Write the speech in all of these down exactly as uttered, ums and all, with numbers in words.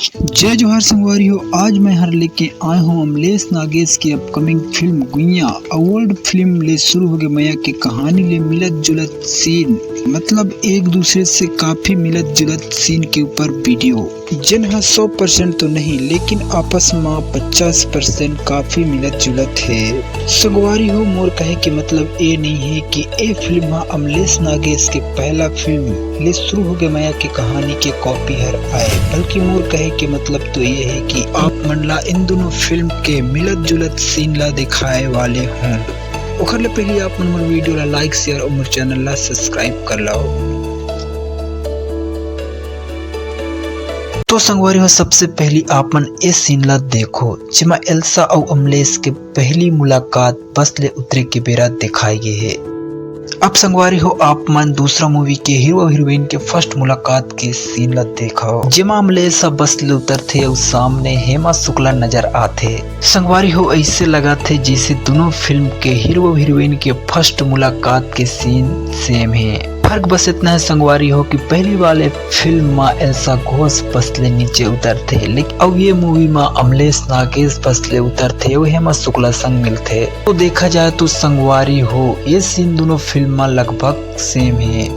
जय जोहार संगवारी हो, आज मैं हर लेके आए हूँ अमलेश नागेश की upcoming film Guiya. A old film ले शुरू होगे मया के कहानी ले मिलत जुलत सीन, मतलब एक दूसरे से काफी मिलत जुलत सीन के ऊपर वीडियो, जेन ह सौ परसेंट तो नहीं लेकिन आपस में पचास परसेंट काफी मिलत जुलत है। संगवारी हो, मोर कहे के मतलब ए नहीं है कि ए फिल्म ह अमलेश नागेश के पहला फिल्म ले शुरू होगे मया के कहानी के कॉपी हर आए, बल्कि मोर कहे के मतलब तो ये है कि आप मन ला इन दोनों फिल्म के मिलत जुलत सीन ला दिखाए वाले हों। ओखर ले पहले आप मन मोर वीडियो ला लाइक, शेयर और मोर चैनल ला सब्सक्राइब कर लाओ। तो संगवारी हो, सबसे पहली आप मन ए सीन ला देखो, जेमा एल्सा अउ अमलेश के पहली मुलाकात बस ले उतरे के बेरा दिखाए गे हे। अब संगवारी हो, आप मन दूसरा मूवी के हीरो हीरोइन के फर्स्ट मुलाकात के सीन ला देखो, जेमा अमलेश ह बस ले उतरथे अउ सामने हेमा शुक्ला नजर आथे। संगवारी हो, ऐसे लगत हे जैसे दोनों फिल्म के हीरो हीरोइन के फर्स्ट मुलाकात के सीन सेम हे। फर्क बस इतना है संगवारी हो कि पहली वाले फिल्म मा एल्सा घोष बस ले नीचे उतरथे, लेकिन अब ये मूवी मा अमलेश नागेश बस ले उतरथे अउ हेमा शुक्ला संग मिलथे। तो देखा जाए तो संगवारी हो, ये सीन दोनों फिल्म मा लगभग सेम हे।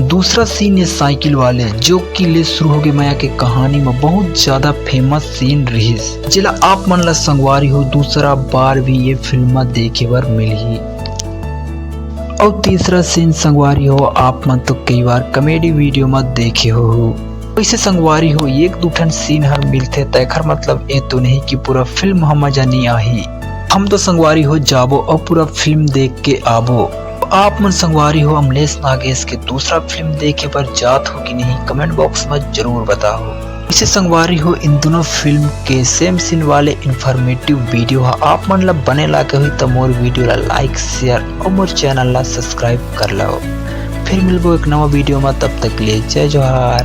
दूसरा सीन ये साइकिल वाले, जो कि ले शुरू होगे मया के कहानी में बहुत ज्यादा फेमस सीन रहिस, जेला आप मन ला संगवारी हो दूसरा बार भी ये फिल्म में देखे बर मिलही। और तीसरा सीन संगवारी हो, आप मन तो कई बार कॉमेडी वीडियो में देखे हो। वैसे संगवारी हो, एक दू ठन सीन हर मिलथे, तेखर मतलब ए तो नहीं कि पूरा फिल्म ह मजा नहीं आही। हम तो संगवारी हो जाबो और पूरा फिल्म देख के आबो। आप मन संगवारी हो अमलेश नागेश के दूसरा फिल्म देखे बर जात हो कि नहीं, कमेंट बॉक्स में जरूर बताओ। इसे संगवारी हो, इन दोनों फिल्म के सेम सीन वाले इन्फॉर्मेटिव वीडियो ह आप मन ला बने लागे होही त मोर वीडियो ला लाइक, शेयर और मोर चैनल ला सब्सक्राइब कर लो। फिर मिलबो एक नवा वीडियो में, तब तक के लिए जय जोहार।